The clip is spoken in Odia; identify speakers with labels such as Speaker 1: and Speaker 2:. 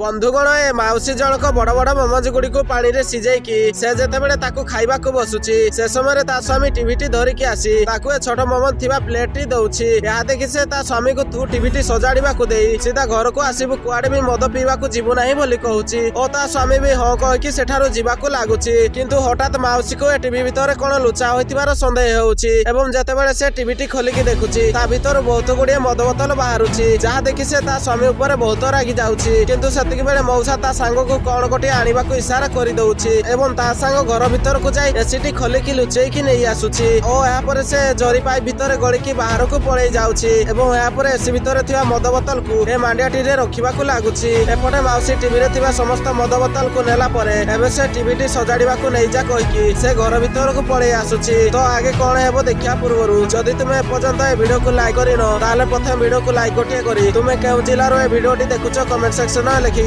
Speaker 1: ବନ୍ଧୁଗଣ, ଏ ମାଉସୀ ଜଣକ ବଡ ବଡ ମୋମୋଜ ଗୁଡିକୁ ପାଣିରେ ସିଝେଇକି ସେ ଯେତେବେଳେ ତାକୁ ଖାଇବାକୁ ବସୁଛି, ସେ ସମୟରେ ତା ସ୍ୱାମୀ ଟିଭିଟି ଧରିକି ଆସି ତାକୁ ଏ ଛୋଟ ମୋମୋଜ ଥିବା ପ୍ଲେଟଟି ଦଉଛି। ଏହା ଦେଖି ସେ ତା ସ୍ୱାମୀକୁ ତୁ ଟିଭିଟି ସଜାଡିବାକୁ ଦେଇ ସିଧା ଘରକୁ ଆସିବୁ, କୁଆଡେ ବି ମଦ ପିଇବାକୁ ଯିବୁ ନାହିଁ ବୋଲି କହୁଛି ଓ ତା ସ୍ୱାମୀ ବି ହଁ କହିକି ସେଠାରୁ ଯିବାକୁ ଲାଗୁଛି। କିନ୍ତୁ ହଠାତ୍ ମାଉସୀକୁ ଏ ଟିଭି ଭିତରେ କଣ ଲୁଚା ହୋଇଥିବାର ସନ୍ଦେହ ହେଉଛି ଏବଂ ଯେତେବେଳେ ସେ ଟିଭିଟି ଖୋଲିକି ଦେଖୁଛି, ତା ଭିତରୁ ବହୁତ ଗୁଡିଏ ମଦ ବୋତଲ ବାହାରୁଛି, ଯାହା ଦେଖି ସେ ତା ସ୍ୱାମୀ ଉପରେ ବହୁତ ରାଗି ଯାଉଛି। କିନ୍ତୁ ସେତିକି ବେଳେ ମଉସା ତା ସାଙ୍ଗକୁ କଣ ଗୋଟିଏ ଆଣିବାକୁ ଇଶାରା କରିଦଉଛି ଏବଂ ତା ସାଙ୍ଗ ଘର ଭିତରକୁ ଯାଇ ଏସିଟି ଖୋଲିକି ଲୁଚେଇକି ନେଇ ଆସୁଛି ଓ ଏହାପରେ ସେ ଜରି ପାଇପ୍ ଭିତରେ ଗଳିକି ବାହାରକୁ ପଳେଇ ଯାଉଛି ଏବଂ ଏହାପରେ ଏସି ଭିତରେ ଥିବା ମଦ ବୋତଲକୁ ଏ ମାଣ୍ଡିଆଟିରେ ରଖିବାକୁ ଲାଗୁଛି। ଏପଟେ ମାଉସୀ ଟିଭିରେ ଥିବା ସମସ୍ତ ମଦ ବୋତଲକୁ ନେଲା ପରେ ଏବେ ସେ ଟିଭିଟି ସଜାଡିବାକୁ ନେଇଯା କହିକି ସେ ଘର ଭିତରକୁ ପଳେଇ ଆସୁଛି। ତ ଆଗେ କଣ ହେବ ଦେଖିବା ପୂର୍ବରୁ ଯଦି ତୁମେ ଏପର୍ଯ୍ୟନ୍ତ ଏ ଭିଡିଓକୁ ଲାଇକ୍ କରିନ, ତାହେଲେ ପ୍ରଥମେ ଭିଡିଓକୁ ଲାଇକ୍ ଗୋଟିଏ କରି ତୁମେ କେଉଁ ଜିଲ୍ଲାରୁ ଏ ଭିଡିଓଟି ଦେଖୁଛ, କମେଣ୍ଟ ସେକ୍ସନରେ ଲେଖି